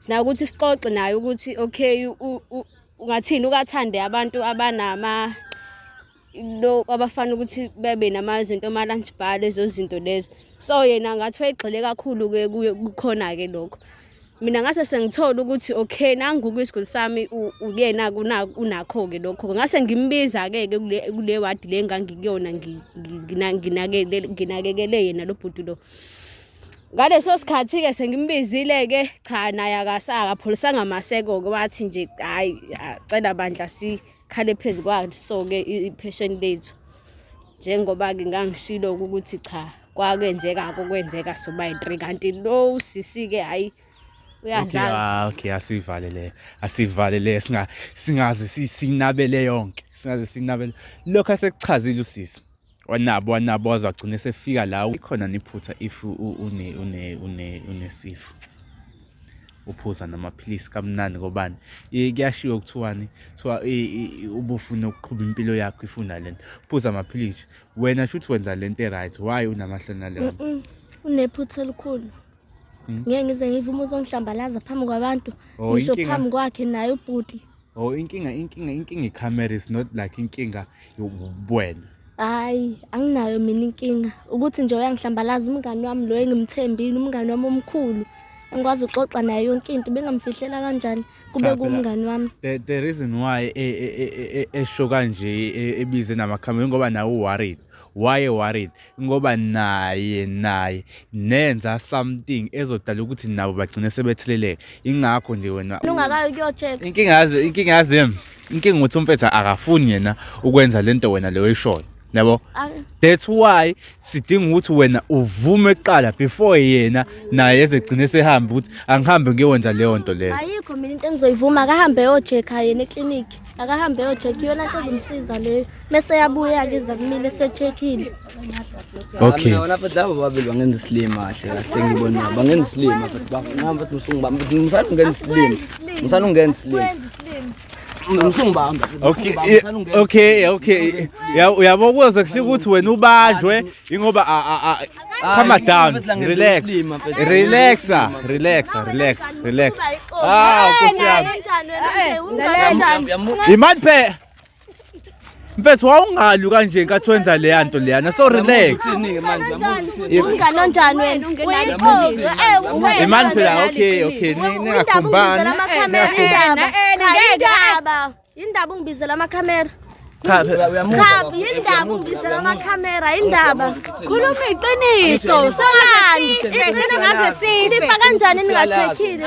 Sinako ukuthi sixoxe naye ukuthi okay, ungathini ukathande abantu abanama lo abafana ukuthi bebe namazinto ama-lunch bar, lezo zinto lezo. So yena ngathi wayegxile kakhulu-ke kuye kukhona-ke lokho. Mina ngase sengithola ukuthi okay, nangu isiguli sami uyena unakho-ke lokho. Ngase ngimbiza-ke ke kule wadi le engangikuyona, nginakekele yena lo bhuti lo. Ngaleso sikhathi-ke sengimbizile-ke, cha naye akapholisanga maseko-ke, wathi nje hhayi, cela bandla sikhale phezu kwaso-ke i-patient lethu. Njengoba-ke ngangishilo-ke ukuthi cha, kwakwenzeka-ke okwenzeka sobayi-three, kanti lo usisi-ke hhayi uyazazi. Okay, asivale le, asivale le, singaze sinabele yonke, singaze sinabele. Lokho asekuchazile usisi. Wanabo wanabo waze wagcina esefika la. Ikhona niphutha if une une une unesifo. Uphuza namaphilisi kamnandi ngobani? Kuyashiwo kuthiwani? Kuthiwa ubufuna ukuqhuba impilo yakho ifuna lento. Phuza amaphilisi. Wena shuthi wenza lento e-right. Why unamahloni naleyo nto? Unephutha elikhulu. Ngeke ngize ngivume uzongihlambalaza phambi kwabantu. Oh, Ngisho inkinga. phambi kwakhe naye ubhuti. Oh, inkinga i-camera is not like inkinga yobuwena. Hayi, anginayo mina inkinga. Ukuthi nje uyangihlambalaza umngani wami lo engimthembile, umngani wami omkhulu. Engikwazi ukuxoxa naye yonke into, bengamfihlela kanjani kube Cha, phela- kumngani wami. The reason why esho kanje, ebize namakhamera ngoba nawe u-worried. Why worried? Ngoba naye nenza something ezodala ukuthi nabo bagcine sebetheleleka. Ingakho nje wena Ungakayi ukuyo-check. Inkinga yazi, inkinga ukuthi umfethu akafuni yena ukwenza lento wena leyo oyishoyo. Yabo? That's why sidinga ukuthi wena uvume kuqala before yena naye ezegcine sehamba ukuthi angihambe ngiyowenza leyo nto leyo. Ayikho mina into engizoyivuma, akahambe eyo-check-a yena eklinikhi. Akahambe eyo-check, iyona nto ezomsiza leyo. Mese yabuya-ke iza kumina ese-check-ile. Okay. Mina wona futhi labo babili bangenza isilima kahle kahle engibona bangenza isilima futhi bangihamba futhi musungibamba futhi musana ungenza isilima. Musana ungenza isilima. Musungibamba. Okay, okay, okay. Uyabo kuze kufike ukuthi wena ubanjwe ingoba calm down, relax. Relax, relax, relax, relax. Ah, Nkosi yami. Imani phe. Mfethu wawungalwi kanje nkathi wenza leya nto leyana, so relax. Umngani onjani wena? Uyinkosi. Imani phela, okay, okay, ningakhumbani. Indaba. Indaba ungibizela amakhamera. Cha phela Cha, yindaba ungibizela amakhamera, indaba. Khuluma iqiniso, sengaze sife. Nifa kanjani ningacheckile?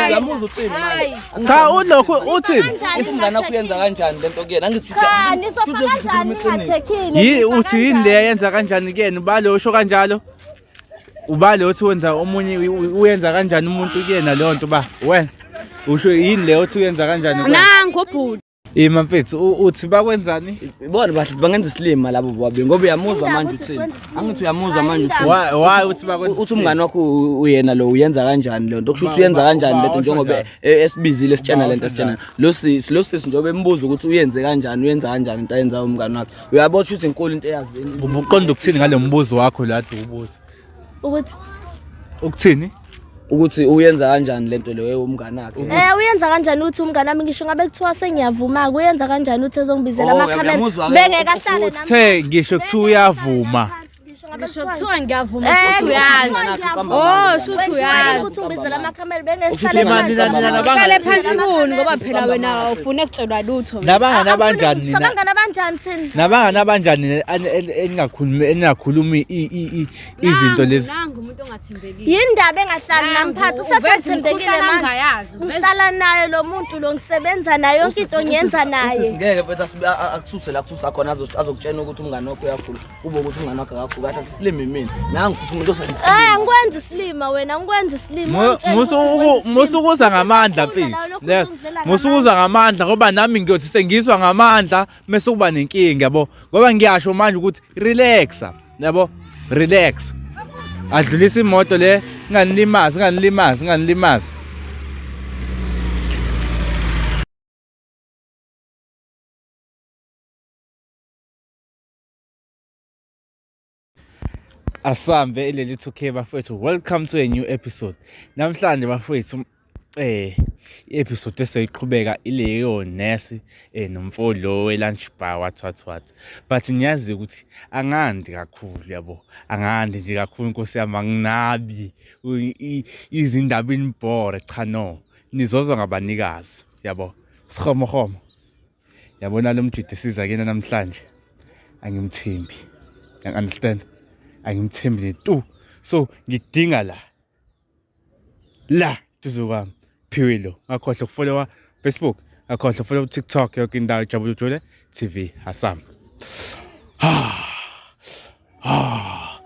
Uyamuzwa uthini manje? Cha ulokhu uthini? Umngane wakho uyenza kanjani lento kuyena? Angithi Cha, nisofa kanjani ningacheckile? Yi uthi yini le yenza kanjani kuyena? Ubale usho kanjalo? Ubale uthi wenza omunye uyenza kanjani umuntu kuyena leyo nto ba? Wena usho yini le othi uyenza kanjani kuwena? Nangu ubhuti. Ima mfethu, uthi bakwenzani? Bona bahle bangenza isilima labo bobabili ngoba uyamuzwa manje uthini? Angithi uyamuzwa manje uthini? Why uthi bakwenza? Uthi umngane wakho uyena lo uyenza kanjani le nto? Kusho ukuthi uyenza kanjani le nto njengoba esibizile sitshena le nto esitshena. Lo sisi lo sisi njengoba embuza ukuthi uyenze kanjani, uyenza kanjani into ayenzayo umngane wakhe. Uyabona ukuthi inkulu into eyazi. Ubuqonda ukuthini ngale mbuzo wakho la ade ubuza? Ukuthi ukuthini? Ukuthi uyenza kanjani lento leyo umngane wakhe? Uyenza kanjani ukuthi umngane wami ngisho ngabe kuthiwa sengiyavuma, uyenza kanjani ukuthi ezongibizela Oh, amakhamera? uyamuzwa ke? Bengeke ahlale nami. Uthe ngisho kuthiwa uyavuma. Ngisho kuthiwa ngiyavuma, shuthi uyazi. Oh, shuthi uyazi. Ukuthi ungibizela amakhamera bengeke Ushuthi sihlale imali phansi. nina Sihlale phansi kuni ngoba phela wena awufuni ukutshelwa lutho. Nabangani abanjani nina? Sabangani abanjani thina? Nabangani abanjani nina eningakhulumi izinto lezi? Nangu umuntu ongathembekile. Yindaba engahlali nami phansi, usathembekile manje. Angayazi. Ngihlala naye lo muntu lo, ngisebenza naye yonke into ngiyenza naye. Ngeke mfethu akususe la kususa khona azokutshena ukuthi umngane wakho uyakhula. Kube ukuthi umngane wakho akakhulu kahle isilima mina. Nangu futhi umuntu osenza isilima. Angikwenzi isilima wena, angikwenzi isilima. Musukuza ngamandla mfethu. Musukuza ngamandla ngoba nami ngiyothi sengizwa ngamandla mase kuba nenkinga yabo. Ngoba ngiyasho manje ukuthi relaxa yabo, relax. Adlulisa imoto le, inganilimazi, inganilimazi, inganilimazi. Asambe ileli 2K bafowethu, welcome to a new episode. Namhlanje bafowethu I-episode eseyiqhubeka ileyo nurse nomfo lo we-lunch bar, what what what. But niyazi ukuthi angandi kakhulu, yabo, angandi nje kakhulu, nkosi yami, anginabi izindaba inibhore. Cha, no, nizozwa ngabanikazi, yabo. Sihomohomo, yabona lo mjidi siza kena namhlanje, angimthembi, understand, angimthembi tu. So ngidinga la la duze kwami Phiwe lo. Ngakhohlwa ukufollowa Facebook, ngakhohlwa ukufollowa TikTok, yonke indawo Jabula Jule TV. Asam. Ah,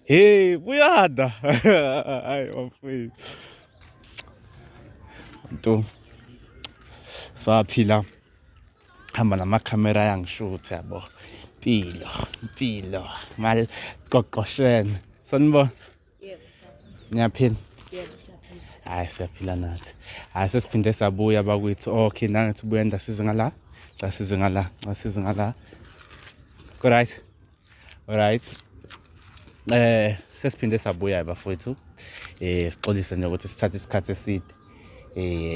hey buyanda, hayi bafowethu, nto saphila, hamba namakhamera ayangishutha, yabo, impilo impilo maliqoqoshene. Sanibona. Yebo, siyaphila. Niyaphila? Yebo, siyaphila. Hhayi, siyaphila nathi. Hhayi, sesiphinde sabuya bakwethu. Okay, nangithi buyenda, size ngala, cha, size ngala, cha, size ngala. Alright, alright. Sesiphinde sabuya bafowethu. Sixolise nje ukuthi sithathe isikhathi eside.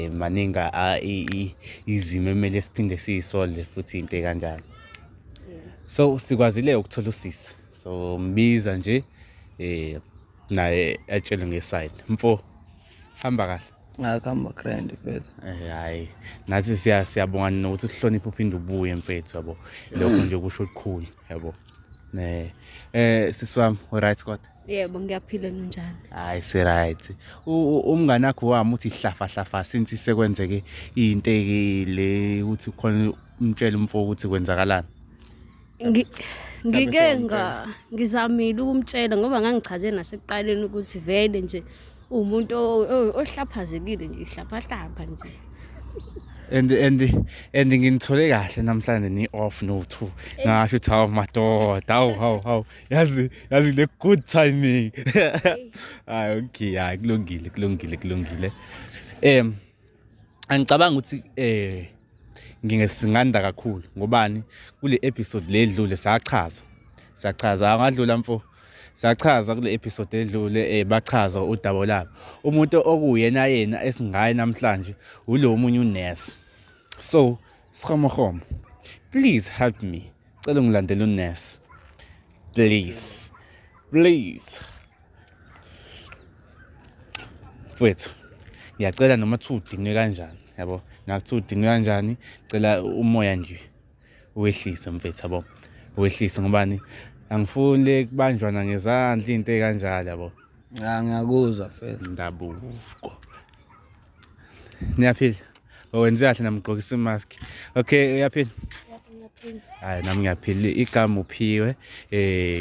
Maningi izimo emele siphinde siyisole futhi, into ekanjalo. So sikwazile ukuthola usisi, so mbiza nje naye atshele ngeside. Mfo, hamba kahle. Akuhamba grand, mfethu. Hayi, nathi siyabonga nokuthi uhloniphe uphinde ubuye, mfethu, yabo. Lokho nje kusho okukhulu, yabo. Ne sisi wami, alright kodwa? Yebo, ngiyaphila, ninjani? Hayi, si-right. Umngane wakho wami uthi hlafa hlafa since sekwenzeke into le, ukuthi khona umtshele umfo ukuthi kwenzakalani. Ngike sewamtshela. Ngizamile ukumtshela ngoba ngangichaze nasekuqaleni ukuthi vele nje uwumuntu ohlaphazekile nje, ihlaphahlapha nje. And nginithole kahle namhlanje ni off no two. Ngasho ukuthi hawu madoda, hawu hawu hawu. Yazi yazi le good timing. Hayi, okay, hayi, kulungile, kulungile, kulungile. Angicabanga ukuthi ngingesinganda kakhulu ngobani kule episode ledlule sachaza. Sachaza angadlula mfo. Sachaza kule episode edlule, bachaza udaba labo. Umuntu okuyena yena esingaye namhlanje ulo omunye unurse. So, Sihomohomo, please help me. Cela ungilandele unurse. Please. Please. Mfowethu, ngiyacela noma kuthiwa udinwe kanjani, yabo? Nakuthiwa udinwe kanjani, cela umoya nje uwehlise, mfethu, yabo. Uwehlise ngobani? Angifuni le kubanjwana ngezandla, into ey'kanjalo, yabo. Ya, ngiyakuzwa, mfethu. Ndabuko. Niyaphila? Wenze kahle namgqokisa imask. Okay, uyaphila? Ngiyaphila. Hayi, nami ngiyaphila. Igama uphiwe.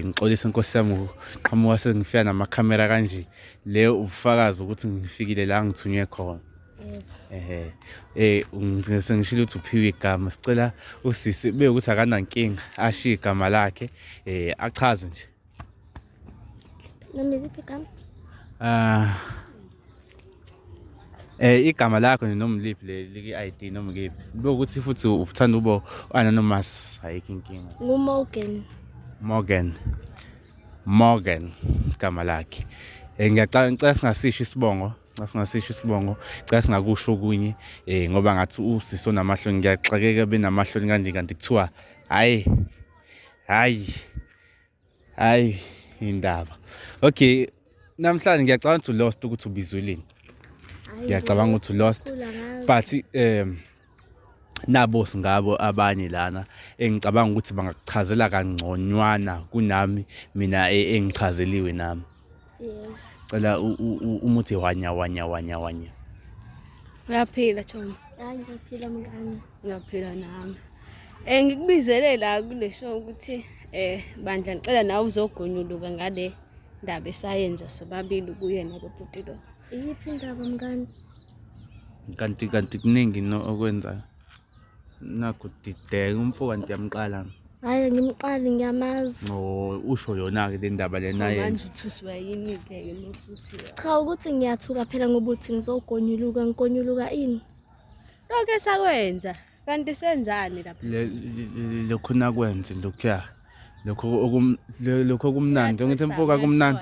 Ngixolisa inkosi yami uqhamuka sengifika namakhamera kanje. Le ubufakazi ukuthi ngifikile la ngithunywe khona. Yebo. Ehhe. Ngigcine sengishilo ukuthi uphiwe igama. Sicela usisi beke ukuthi akanankinga ashiye igama lakhe, achaze nje. Noma iliphi igama? Ah. Igama lakho nje noma liphi le liki ID noma kephi. Kube ukuthi futhi uthanda ube anonymous, ayikho inkinga. NguMorgan. Morgan. Morgan igama lakhe. Ngiyacela, ngicela singasisho isibongo, ngicela singasisho isibongo, ngicela singakusho okunye ngoba ngathi usisi onamahloni, ngiyaxakeka benamahloni kanje kanti kuthiwa hayi hayi hayi indaba. Okay, namhlanje ngiyacabanga ukuthi ulost ukuthi ubizwelini. Hhayi, Ngiyacabanga ukuthi ulost. kakhulu angazi. But nabo singabo abanye lana engicabanga ukuthi bangakuchazela kangconywana kunami mina engichazeliwe nami. Yebo. Cela umuthi wanya wanya wanya wanya. Uyaphila, Chomi? Hayi, ngiyaphila, mngani. Ngiyaphila nami. Ngikubizele la kule show ukuthi bandla ngicela nawe uzogonyuluka ngale ndaba esayenza sobabili kuyena lo bhuti lo. Iyiphi indaba, mngani? Kanti kuningi no okwenzayo. Nakho dideka umfo kanti yamqala. Hhayi, ngimqali, ngiyamazi. No, usho yona ke le ndaba lena yena. Manje uthuswa yini ke musuthi? Cha, ukuthi ngiyathuka phela ngoba uthi ngizogonyuluka, ngigonyuluka ini? Lokho esakwenza kanti senzani lapha? Lokhu nakwenze lokhuya. Lokho kumnandi, ngithi mfoka kumnandi.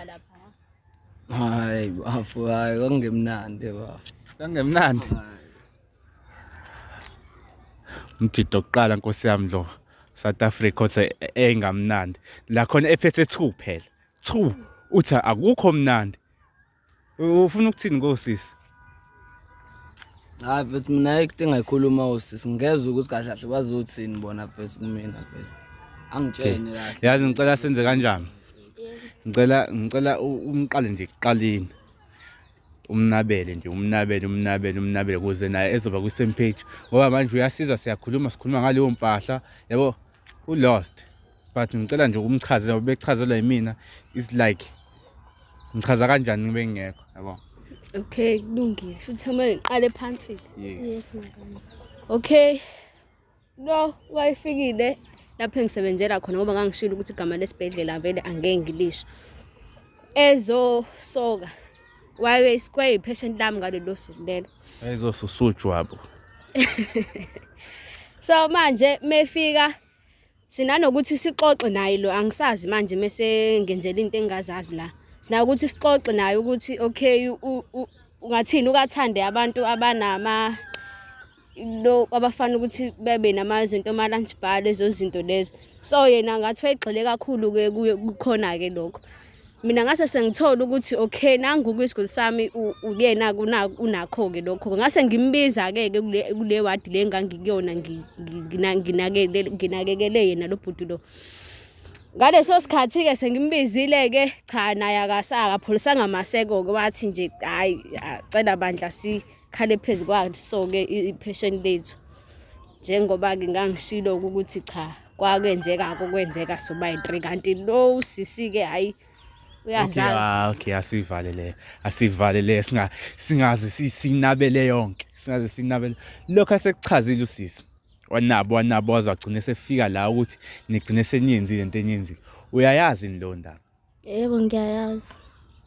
Hayi bafo, hayi, kwakungemnandi bafo. Kangemnandi. Umjido oqala nkosi yami lo South Africa othe engamnandi. La khona ephethe 2 phela. 2 uthi akukho mnandi. Ufuna ukuthini ngosisi? Hayi mfethu, mina ayikho into engayikhuluma osisi, ngezwe ukuthi kahle kahle bazothini bona mfethu kumina mfethu. Angitshene kahle. Yazi ngicela senze kanjani? Ngicela umqale nje ekuqaleni. Umnabele nje, umnabele, umnabele, umnabele ukuze naye ezoba kwi-same page. Ngoba manje uyasiza siyakhuluma, sikhuluma ngaleyo mpahla, yabo, u-lost. But ngicela nje ukumchazela, ngoba bechazelwa yimina, it's like ngichaza kanjani ngibe ngingekho, yabo. Okay, kulungile. Futhi kumele ngiqale phansi. Yes. Yes, mngani. Okay. Lo wayefikile lapho engisebenzela khona ngoba ngangishilo ukuthi igama lesibhedlela vele angeke ngilisho. Ezosoka. Waye square patient lami ngalelo suku lelo. Ayizosusa ujwabu. So manje mefika sinanokuthi sixoxe naye lo, angisazi manje mese ngenzela into engingazazi la. Sinakuthi sixoxe naye ukuthi okay, ungathini ukathande abantu abanama lo abafana ukuthi bebe namazinto ama-lunch bar, lezo zinto lezo. So yena ngathi wayegxile kakhulu-ke kuye kukhona-ke lokho. Mina ngase sengithola ukuthi okay, nangu kwisiguli sami uyena unakho-ke lokho. Ngase ngimbiza-ke ke kule wadi le engangikuyona, nginakekele yena lo bhuti lo. Ngaleso sikhathi-ke sengimbizile-ke, cha naye akapholisanga maseko-ke, wathi nje hhayi, cela bandla sikhale phezu kwaso-ke i-patient lethu. Njengoba-ke ngangishilo-ke ukuthi cha, kwakwenzeka-ke okwenzeka sobayi-3, kanti lo usisi-ke hhayi uyazazi. Okay, asivale le. Asivale le, singaze sinabele yonke. Singaze sinabele. Lokho asekuchazile usisi. Wanabo waze wagcina sefika la ukuthi nigcine seniyenzile into eniyenzile. Uyayazi yini leyo ndaba? Yebo, ngiyayazi.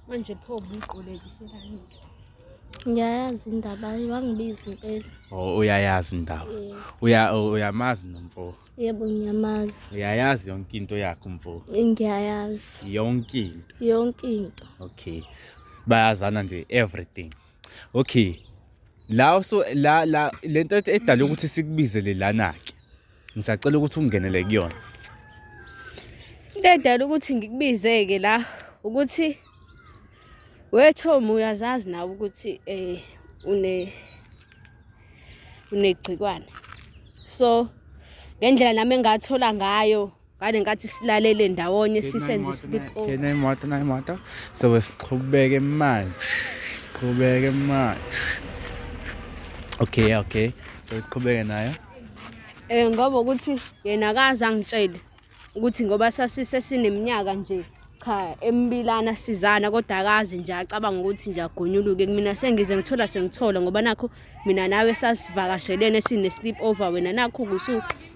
Manje pho ubuqolekiselani? Ngiyayazi indaba, wangibiza impela. Oh, uyayazi indaba. Yebo. Uyamazi nomfo? Yebo, ngiyamazi. Uyayazi yonke into yakhe umfo? Ngiyayazi. Yonke into. Yonke into. Okay. Bayazana nje everything. Okay. La so la la lento edala ukuthi sikubizele lana ke. Ngisacela ukuthi ungenele kuyona. Into edala ukuthi ngikubizeke la ukuthi we Tom uyazazi nawe ukuthi unegcikwane. So ngendlela nami engathola ngayo ngale nkathi silalele ndawonye sisenze sleep over. Kena imoto na imoto. So siqhubeke manje. Siqhubeke manje. Okay, okay. Siqhubeke nayo. Ngoba ukuthi yena akaze angitshele ukuthi ngoba sasisesineminyaka nje cha embilana sizana, kodwa akaze nje acabanga ukuthi nje agonyuluke kumina. Sengize ngithola sengithola ngoba nakho mina nawe sasivakashelene sine sleep over, wena nakho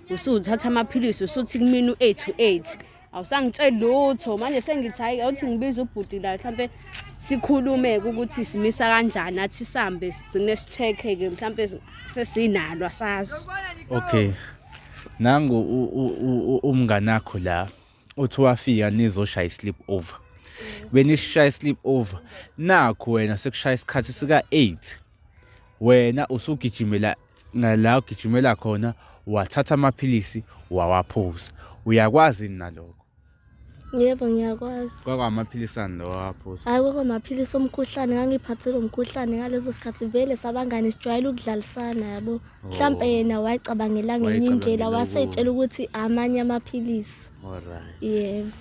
usuthatha amaphilisi usuthi kumina u8 to 8 awusangitsheli lutho. Manje sengithi hayi, awuthi ngibize ubhuti la mhlambe sikhulume ukuthi simisa kanjani, athi sambe sigcine si-check-ke mhlambe sesinalo asazi. Okay. Nangu umnganakho la uthi wafika nizoshaya i-sleep over. Benishaya i-sleep over. Nakho wena sekushaya isikhathi sika 8. Wena usugijimela la ugijimela khona, wathatha amaphilisi wawaphuza. Uyakwazi nalokho? Yebo, ngiyakwazi. Kwakwamaphilisi ani lawa owaphuza? Hayi, kwakwamaphilisi omkhuhlane, ngangiphathele umkhuhlane ngaleso sikhathi. Vele sabangani sijwayele ukudlalisana, yabo. Mhlampe yena wayicabangela ngenye indlela, Wayicabangela wasetshela ukuthi amanye amaphilisi. Alright. Yebo.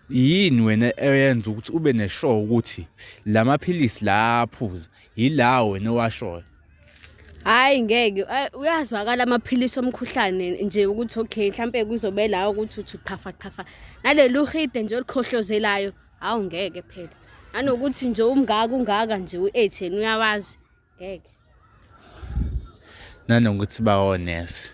Yini wena eyenza ukuthi ube nesure ukuthi lamaphilisi la aphuza yilawo wena owashoyo? Hayi ngeke, uyazwakala amaphilisi omkhuhlane nje ukuthi okay mhlambe kuzobe la ukuthi uthi qhafa qhafa. Nalelu hide nje olikhohlozelayo, hawu ngeke phela. Nanokuthi nje umngaka ungaka nje u8 yena uyawazi. Ngeke. Nanokuthi bawonesi.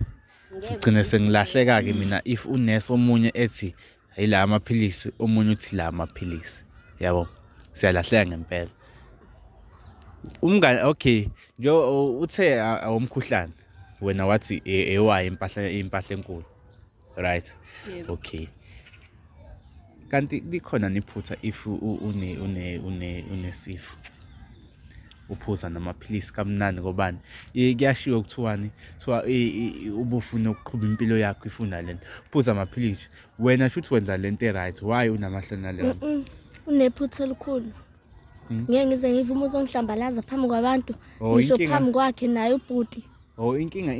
Ngigcine sengilahleka ke mina if unesi omunye ethi ayila amaphilisi, omunye uthi la amaphilisi. Yabo, siyalahleka ngempela. Umngane okay, nje uthe awumkhuhlane. Wena wathi ewayo impahla enkulu. Right? Yebo. Okay. Kanti likhona niphutha if unesifo. Uphuza namaphilisi kamnandi ngobani? Kuyashiwo kuthiwani? Kuthiwa ubufuna ukuqhuba impilo yakho ifuna lento. Phuza amaphilisi. Wena shuthi wenza lento e-right. Why unamahloni naleyo nto? Unephutha elikhulu. Ngeke ngize ngivume uzongihlambalaza phambi kwabantu. Oh, Ngisho inkinga. phambi kwakhe naye ubhuti. Oh, inkinga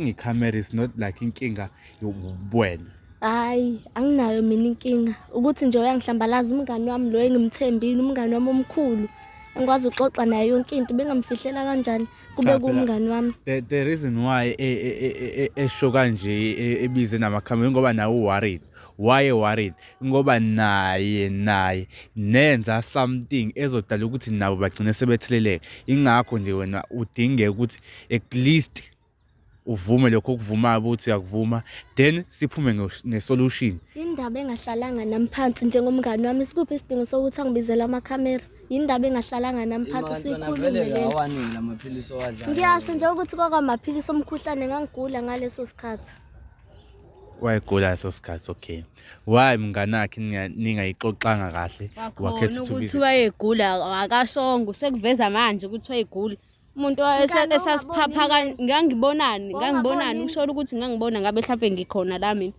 ikhamera is not like inkinga yobuwena. Hhayi, anginayo mina inkinga. Ukuthi nje uyangihlambalaza umngani wami lo engimthembile, umngani wami omkhulu. Engikwazi ukuxoxa naye yonke into, bengamfihlela kanjani kube Cha, phela- kuwumngani wami. The reason why esho kanje ebize namakhamera ngoba nawe u-worried. Why worried? Ngoba naye nenza something ezodala ukuthi nabo bagcine sebetheleleka. Ingakho nje wena udinge ukuthi at least uvume lokho okuvumayo ukuthi uyakuvuma, then siphume ne-solution. Indaba engahlalanga nami phansi njengomngani wami, sikuphi isidingo sokuthi angibizele amakhamera? Yindaba engahlalanga nami phansi siyikhulume Vele lena. awaningi lamaphilisi owadlayo. Ngiyasho nje ukuthi kwakwamaphilisi omkhuhlane ngangigula ngaleso sikhathi. Wayegula leso sikhathi, okay. Why mnganakhe ningayixoxanga kahle? Kwakhona Wakhetha ukuthi ukuthi wayegula akasongo sekuveza manje ukuthi wayegula. Umuntu Mngani, esasiphapha ungaboni ngangibonani, ngangibonani Ungaboni. usho ukuthi ngangibona ngabe mhlawumbe ngikhona la mina.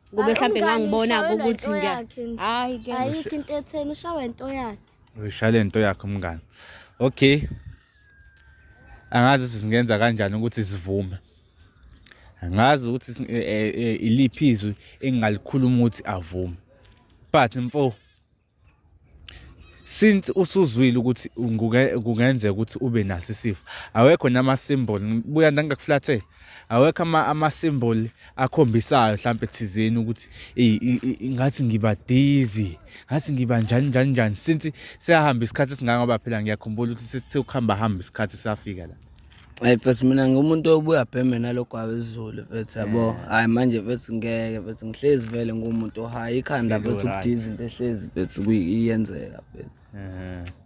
Kube Hayi, mhlawumbe umngani ngangibona ushayelwa ukuthi into ngiya. yakhe nje. Hayi ke. Ayikho into etheni, ushawa into yakhe. Uyishaya lento yakho mngani. Okay. Angazi ukuthi singenza kanjani ukuthi sivume. Angazi ukuthi iliphi izwi engingalikhuluma ukuthi avume. But mfo, since usuzwile ukuthi kungenzeka ukuthi ube naso isifo, awekho nama-symbol, buya ngingakuflathela, awekho ama-symbol akhombisayo mhlampe thizeni ukuthi ngathi ngiba dizzy, ngathi ngiba njani njani njani, since siyahamba isikhathi esingaka, ngoba phela ngiyakhumbula ukuthi sesithe ukuhamba hamba isikhathi safika la. Hayi mfethu, mina ngumuntu obuya bheme nalogwawo isiZulu mfethu, yabo. Hayi manje mfethu ngeke mfethu, ngihlezi vele ngumuntu ohayi ikhanda Hlezi mfethu, u-right. ubudizi into ehlezi mfethu iyenzeka mfethu.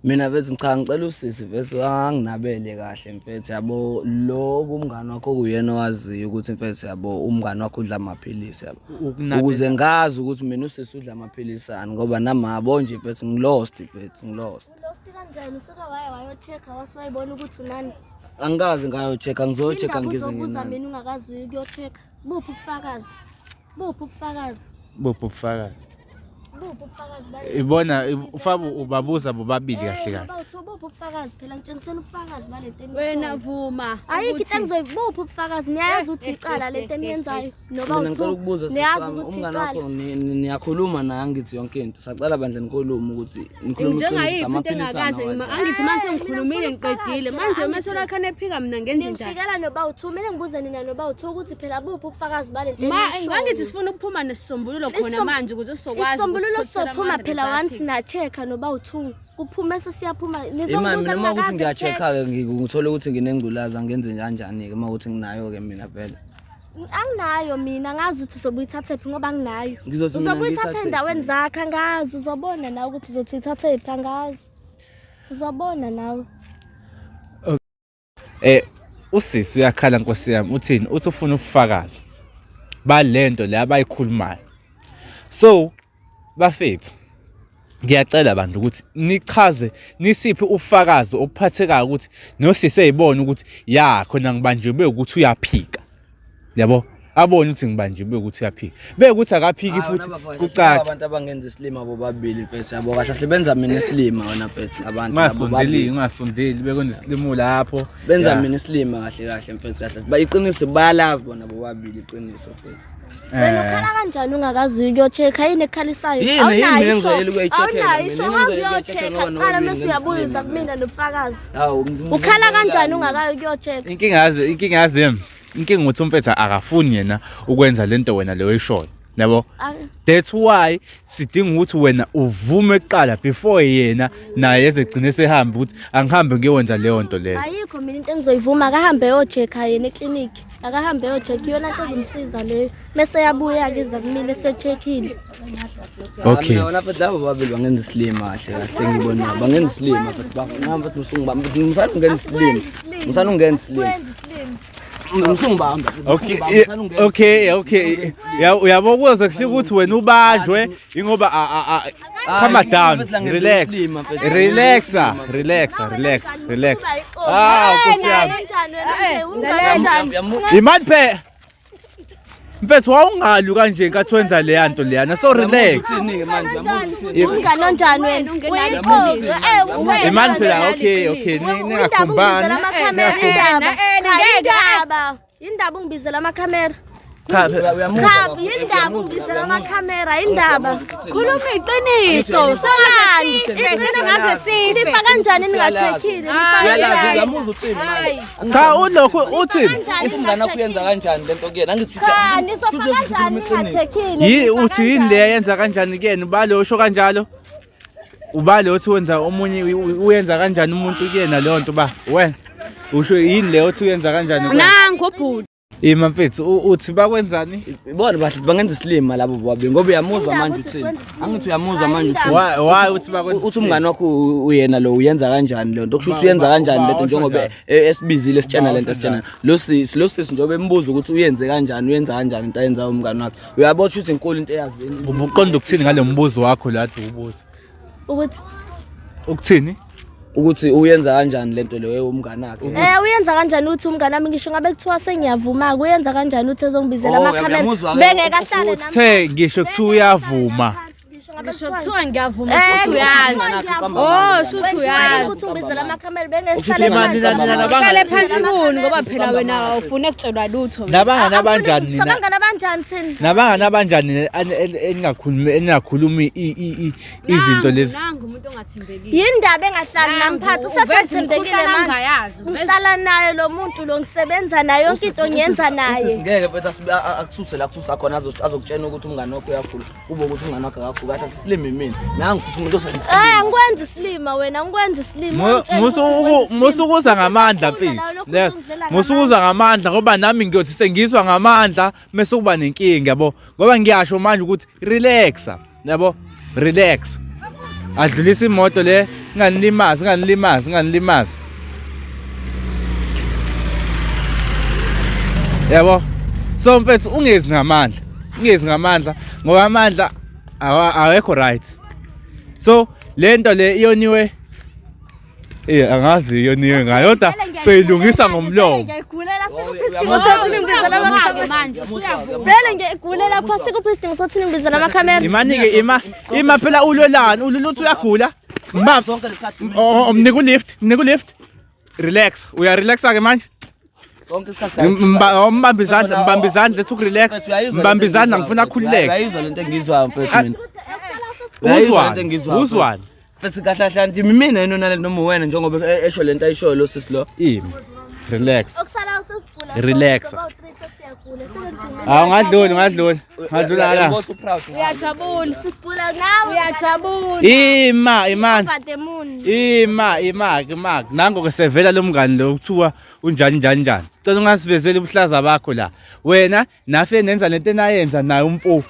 Mina mfethu cha, ngicela usisi mfethu anginabele kahle mfethu, yabo. Lo umngani wakho kuyena owaziyo ukuthi mfethu, yabo, umngani wakho udla amaphilisi, yabo. Ukuze ngazi ukuthi mina usisi udla amaphilisi ani, ngoba nami yabo nje mfethu ngilost mfethu, ngilost. Ulost kanjani? Usuke waye wayo-check-a wase wayibona ukuthi unani? Angikaze ngayo-check-a, ngizoyo-check-a Indaba ngize uzobuza nginani. mina ungakazi ukuyo-check-a. Buphi ubufakazi? Buphi ubufakazi? Buphi ubufakazi? Buphi ubufakazi bale? Ibona ufabu ubabuza bobabili kahle kahle. Ngoba uthi buphi ubufakazi phela, ngitshengiseni ubufakazi bale nto Wena eniyisoyo. vuma. Ayikho into ukuthi- engizoyi buphi ubufakazi, niyayazi ukuthi icala lento eniyenzayo noba Mina ngicela uthu ukubuza sisi niyazi wami, ukuthi umngani icala. wakho niyakhuluma naye angithi yonke into. Sacela bandla nikhulume ukuthi nikhulume iqiniso, Njengayiphi into amaphilisi engakaze anawadla. angithi manje Eh, sengikhulumile mina ngifuna ngiqedile. ubufakazi Manje phela, uma selakhane ephika mina ngenze njani? Ngifikela noba uthu, kumele ngibuze nina noba uthu ukuthi phela buphi ubufakazi bale nto Ma eniyishoyo. ngangithi sifuna ukuphuma nesisombululo khona manje ukuze sizokwazi Isisombululo ukusikhokhela sizophuma phela ama-results. once na-check-a noba uthu. Kuphume sesiyaphuma. Imali Nizongibuza mina uma ukuthi ningakaze ngiya-check-a ke ngithole ukuthi nginengculaza ngenze kanjani-ke uma ukuthi nginayo-ke mina vele. Anginayo mina, ngazi ukuthi uzobe uyithathephi ngoba anginayo. Ngizothi mina Uzobe uyithatha ngiyithathe endaweni zakhe, angazi, uzobona nawe ukuthi uzothi uyithathephi, angazi. Uzobona nawe. Usisi uyakhala nkosi yami, uthini? Uthi ufuna ubufakazi balento le abayikhulumayo. So bafethu, ngiyacela bandla ukuthi nichaze nisiphi ubufakazi obuphathekayo ukuthi nosisi eyibona ukuthi ya khona ngibanjiwe ukuthi uyaphika. Yabo? Abone ukuthi ngibanjiwe ukuthi uyaphika. Bekuthi akaphiki Hayi, futhi wena bafowethu, kucaca. abantu abangenza isilima bobabili mfethu, yabo. Kahle kahle benza mina isilima wena mfethu, abantu labo Ungasondeli, bobabili. ungasondeli bekwenza isilimo lapho. Benza Ya. mina isilima kahle kahle mfethu, kahle. Ba iqiniso bayalazi bona bobabili iqiniso mfethu. Wena ukhala kanjani ungakazi ukuyo-check-a? Yini ekukhalisayo? Yini, Awunayo yini mina isho. engizoyela ukuyoyi-check-ela Awunayo mina? isho, Yini hamba engizoyela ukuyoyi-check-ela uyo-check-a ngoba kuqala nobabili mese uyabuya nginesilima uza kumina nobufakazi. Hawu, Ukhala kanjani ungakayi ukuyo-check-a? Inkinga yazi, inkinga yazi, inkinga ukuthi umfethu akafuni yena ukwenza lento wena leyo oyishoyo. Yabo? That's why sidinga ukuthi wena uvume kuqala before yena naye ezegcine sehamba ukuthi angihambe ngiyowenza leyo nto leyo. Ayikho mina into engizoyivuma, akahambe eyo-check-a yena eklinikhi. Akahambe eyo-check-a, iyona nto ezomsiza leyo. Mese yabuya-ke iza kumina ese-check-ile. Okay. Mina wena mfethu labo bobabili bangenza isilima kahle kahle engiyibonayo. Bangenza isilima mfethu, ngihamba mfethu musungibamba mfethu, musani ungenza isilima. Musani ungenza isilima. Akwenzi isilima. Musungibamba. Okay, okay, okay. Uyabo kuze kufika ukuthi wena ubanjwe ingoba Calm down, relax, relax, relax, relax, relax. Ah, Nkosi yami. Imani phe. Mfethu wawungalwi kanje nkathi wenza leya nto leyana so relax. Umngani onjani wena? Uyinkosi. Eh, Imani phela okay okay ningakhombani. Indaba. Indaba ungibizela amakhamera. Cha phela Cha, yindaba ungibizela amakhamera, indaba. Khuluma iqiniso. Sengaze sife, sengaze sife. Nifa kanjani ningacheckile? Cha ulokhu uthini? Umngane wakho uyenza kanjani lento kuyena? Angithi Cha, nisofa kanjani ningacheckile? Yi uthi yini le yenza kanjani kuyena? Ubalo usho kanjalo? Ubalo uthi wenza omunye uyenza kanjani umuntu kuyena leyo nto ba? Wena usho yini le othi uyenza kanjani kuwena? Nangu bhuti. Ima mfethu uthi bakwenzani? Ibona bahle bangenza isilima labo bobabili ngoba uyamuzwa Indaba manje uthi uthini? kwenza isilima. Angithi uyamuzwa manje uthini? Why uthi bakwenza? Uthi umngane wakho uyena lo uyenza kanjani leyo nto? Kusho ukuthi uyenza kanjani lento njengoba esibizile sitshena lento esitshena. Lo sisi lo sisi njengoba embuza ukuthi uyenze kanjani, uyenza kanjani into ayenzayo umngane wakhe. Uyabona ukuthi inkulu into eyazi. Ubuqonda ukuthini ngalo mbuzo wakho la ade ubuza? Ukuthi Ukuthini? Ukuthi uyenza kanjani lento leyo umngane wakhe. Uyenza kanjani uthi umngane wami ngisho ngabe kuthiwa sengiyavuma uyena kanjani uthi ezongibizela Oh, amakhamera uyamuzwa-ke. bengeke ahlale nami. Uthe ngisho kuthiwa uyavuma. Ngisho ngabe Ngisho kuthiwa kuthiwa ngiyavuma Eh, futhi uyazi. ngiyavuma. Oh, shuthi uyazi. Ukuthi ungibizela amakhamera bengeke Usho sihlale ukuthi phansi. nina nabangani- Sihlale phansi kuni ngoba phela wena awufune kutshelwa lutho. wena. Nabangani abanjani nina? Sabangani abanjani thina? Nabangani abanjani eningakhulumi eningakhulumi izinto lezi? Nangu umuntu ongathembekile. Yindaba engahlali nami phansi usathembekile manje. Angayazi. Ngihlala naye lo muntu lo ngisebenza naye yonke into ngiyenza naye. Ngeke mfethu akususe la kususa khona azokutshena ukuthi umngane wakho uyakhula. Kube ukuthi umngane wakho akakhulu kahle athi silime mina. Nangu futhi umuntu osenza Eh angikwenzi isilima wena angikwenzi isilima. Musukuza ngamandla mfethu. Musukuza ngamandla ngoba nami ngiyothi sengizwa ngamandla mase kuba nenkinga yabo. Ngoba ngiyasho manje ukuthi relaxa yabo. Relax. Adlulisa imoto le inganilimazi inganilimazi inganilimazi. Yabo. So mfethu ungezi ngamandla. Ungezi ngamandla ngoba amandla awekho right. So lento le iyoniwe angazi iyoniwe ngayo kodwa soyilungisa ngomlomo. Ngiyayigulela sikuphi isidingo sokuthi ningibizela amakhamera. Manje usuyavuma. Vele ngiyayigulela pho sikuphi isidingo sokuthi ningibizela amakhamera. Imani-ke ima ima phela ulwelani ulula uthi uyagula. Mbamba sonke lesikhathi. Mnika ulift, mnika ulift. Relax. Uyarelaxa ke manje? Sonke isikhathi. Mbamba izandla, mbamba izandla ethi ukurelax. Mbamba izandla ngifuna akhululeke. Uyayizwa lento engiyizwayo mfethu mina. Uyayizwa lento engiyizwayo. Uzwani? Mfethu kahle kahle nje mina yini onale noma wena njengoba esho lento ayishoyo lo sisi lo. Imi. Relax. Okusala usesigula. Relax. Ah ungadluli ungadluli. Ngadlula la. Uyajabula. Sisigula nawe. Uyajabula. Ima imani. Over the moon. Ima ima ima. Nango ke sevela lo mngani lo kuthiwa unjani njani njani. Cela ungasivezeli ubuhlaza bakho la. Wena nafe nenza lento enayenza naye umpofu.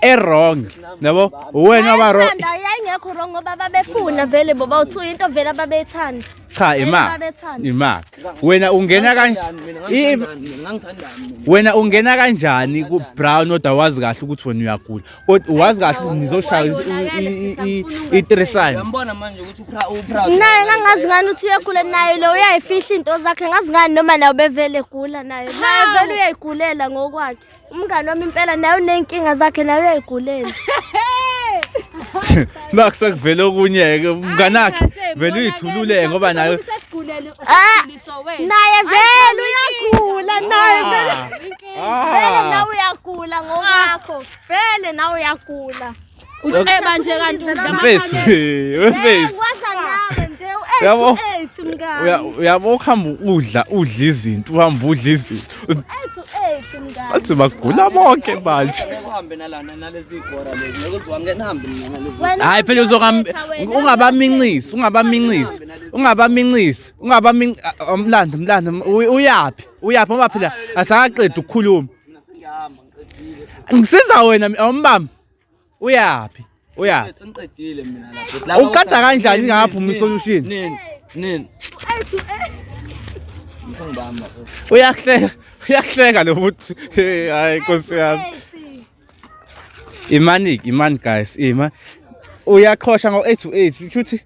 E-wrong. Yabo? Wena waba wrong. Bayithanda, yayingekho wrong ngoba babefuna vele boba uthu into vele ababethanda. Cha ima. Babethanda. Ima. Wena ungena kanjani? Wena ungena kanjani ku Brown kodwa wazi kahle ukuthi wena uyagula. Kodwa wazi kahle ukuthi nizoshaya i-threesome. Uyambona manje ukuthi uproud. Naye ngangazi ngani ukuthi uyagula naye lo uyayifihla into zakhe ngazi ngani noma naye ubevele egula naye. Naye vele uyayigulela ngokwakhe. Umngani wami impela naye uney'nkinga zakhe naye uyayigulela. Nakho sekuvele okunye-ke umnganakhe vele uyithulule ngoba naye Ah, naye vele uyagula naye vele. Vele nawe uyagula ngokwakho. Vele nawe uyagula. Utheba nje kanti udla Mfethu, mfethu. Ngikwaza nawe nje Yabo. u-8 to 8 mngani. Uyabo ukuhamba udla udla izinto, uhamba udla izinto. 8 to 8 mngani. Bathi bagula bonke manje. Uhambe nalana nalezi gora lezi. Ngeke uzwange nihambe mina nalezi. Wena Hayi phela uyathetha wena. ungabamincisi, ungabamincisi, ungabamincisi, ungabamlando mlando uyaphi? Uyaphi ngoba phela asakaqedi ukukhuluma. Mina sengiyahamba ngiqedile. Ngisiza wena awumbambi. Uyaphi? Uyaphi? Sengiqedile mina lapho. Uqeda kanjani ingaphumi isolution? Nini? Nini? 8 to 8. Ngibamba. Uyahleka, uyahleka lo muntu. Hey, hayi Nkosi yami. Imani, imani guys, ima. Uyaqhosha ngo-8 to 8 shuthi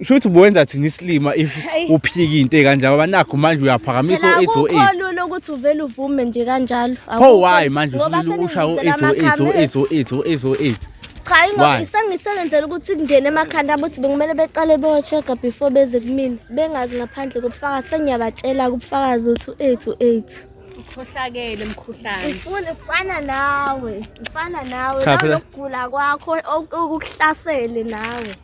shuthi ubuwenza thina isilima if Hayi. uphika into ekanjalo ngoba nakho manje uyaphakamisa Phela u-8 to akukho 8. lula ukuthi uvele uvume nje kanjalo. Pho Akukho- why manje Ngoba usulile usha seningibizela u-8 o-8 amakhamera. o-8 o-8 o-8 o-8. Cha ingoba Why? isengisebenzela ukuthi kungene emakhanda abo ukuthi bekumele beqale beyo-check-a before beze kumina. Bengazi ngaphandle kobufakazi sengiyabatshela ubufakazi ukuthi u-8 u-8. Ukhohlakele mkhuhlane. Ufuna ufana nawe, ufana nawe. Cha, Nawe phela- nokugula kwakho okukuhlasele nawe.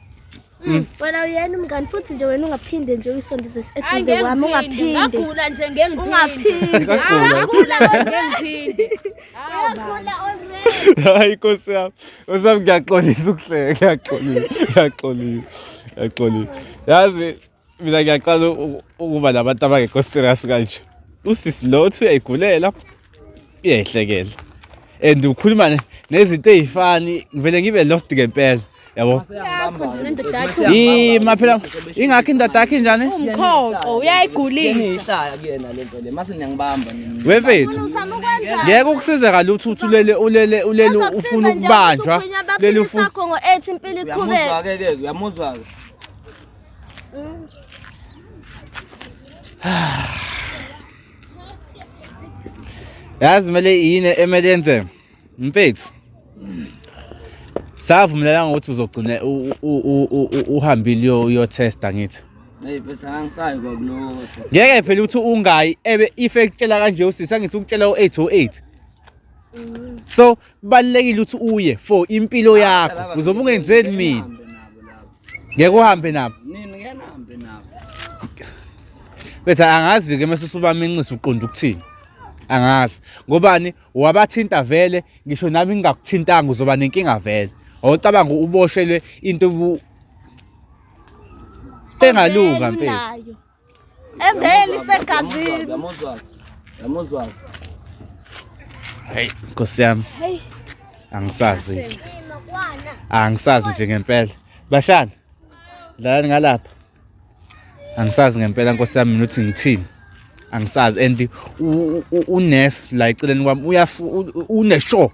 Mm. Wena uyena umngani futhi nje wena ungaphinde nje uyisondeze Hayi eduze kwami ngeke ngiphinde. ungaphinde. Ngagula nje ngeke ngiphinde. Ungaphinde. Ngagula. Ngagula nje ngeke ngiphinde. Hawu baba. Uyagula already. Hayi Nkosi yami. Nkosi yami ngiyaxolisa ukuhleka, ngiyaxolisa, ngiyaxolisa, ngiyaxolisa. Yazi mina ngiyaqala ukuba nabantu abangekho serious kanje. Usisi lo uthi uyayigulela, uyayihlekela. And ukhuluma nezinto ey'fani, ngivele ngibe lost ngempela. Yabo? Yakho nje nendoda yakho. Yima phela ingakho indoda yakho injani? Umkhoqo uyayigulisa. Ihlaya kuyena lento le mase niyangibamba nini. Wemfethu. Uzama ukwenza. Ngeke ukusize kalutho ukuthi ulele ulele ulele ufuna ukubanjwa. Lele ufuna sakho ngo-8 impilo iqhubeke. Uyamuzwa ke ke uyamuzwa ke. Yazi kumele yini emele yenze mfethu. Savumelana ngokuthi uzogcina uhambile uyotesta ngithi. Hey mfethu angisayi kwakulotho. Ngeke phela ukuthi ungayi ebe if ekutshela kanje usisi angithi ukutshela u-808. So kubalulekile ukuthi uye for impilo yakho. Uzobe ungenzeli mina. Ngeke uhambe nabo. Nini ngeke nihambe nabo. Bethu angazi ke mase usubamincisa uqonda ukuthini. Angazi. Ngobani wabathinta vele ngisho nami ngingakuthintanga uzoba nenkinga vele. Awucabanga uboshelwe into engalunga mfethu. Unayo. Evele isegazini. Uyamuzwa. Uyamuzwa. Hey Nkosi yami. Hey. Angisazi. Angisazi nje ngempela. Bashana. Dlalani ngalapha. Angisazi ngempela Nkosi yami mina ukuthi ngithini. Angisazi and unurse la eceleni kwami uneshow.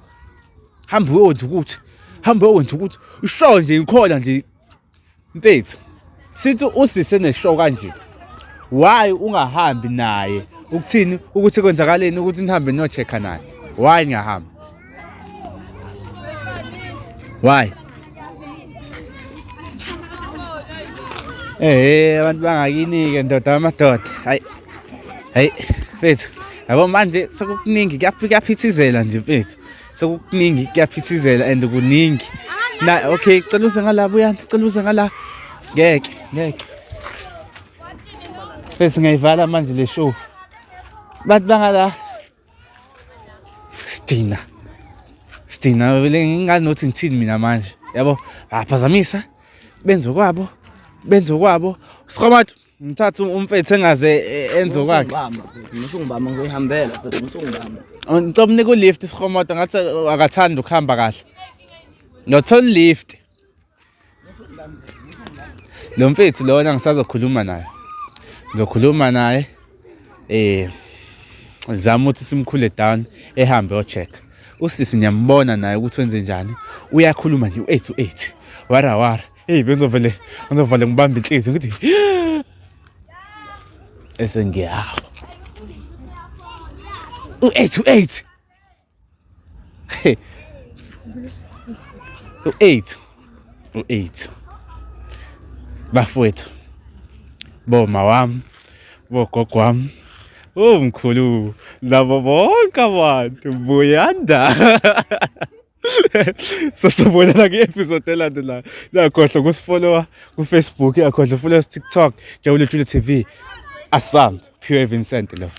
Hamba uyokwenza ukuthi. Hamba uyokwenza ukuthi. Ishow nje ikhona nje mfethu. Sithi usise neshow kanje. Why ungahambi naye? Ukuthini ukuthi kwenzakaleni ukuthi nihambe niyo-check-a naye? Why ningahambi? Why? Eh abantu bangakini-ke ndoda amadoda. Hayi. Hayi mfethu. Yabo manje sekukuningi kuyaphithizela nje mfethu. Sekukuningi kuyaphithizela and kuningi. Na okay cela uze ngala buyani, cela uze ngala. Ngeke, ngeke. Mfethu ngiyayivala manje le show. Bantu bangala Sidina. Sidina vele nginganothi ngithini mina manje. Yabo, baphazamisa benze kwabo, benze kwabo. Sikhomotho ngithatha umfethu engaze enze kwakhe. Musungibamba ngizoyihambela mfethu musungibamba. Ngicela umnike ulift Sikhomotho ngathi akathandi ukuhamba kahle. Ngiyothola ulift. Lo mfethu lona ngisazokhuluma naye. Ngizokhuluma naye ngizama ukuthi simkhule down ehambe yo-check. Usisi ngiyambona naye ukuthi wenze njani. Uyakhuluma nje u-8 to 8. Wara wara. Hey bengizovele ngizovale ngibambe inhliziyo ngithi ese ngiyawa. U-8 to 8. U-8. U-8. Bafowethu. Boma wami, bogogo wami, omkhulu nabo bonke abantu buyanda. Sasibonana kwi-episode elandelayo. Ningakhohlwa ukusifollowa ku-Facebook, ningakhohlwa ukufollowa TikTok, Jabule Jule TV. Asam, Pure Vincent lo.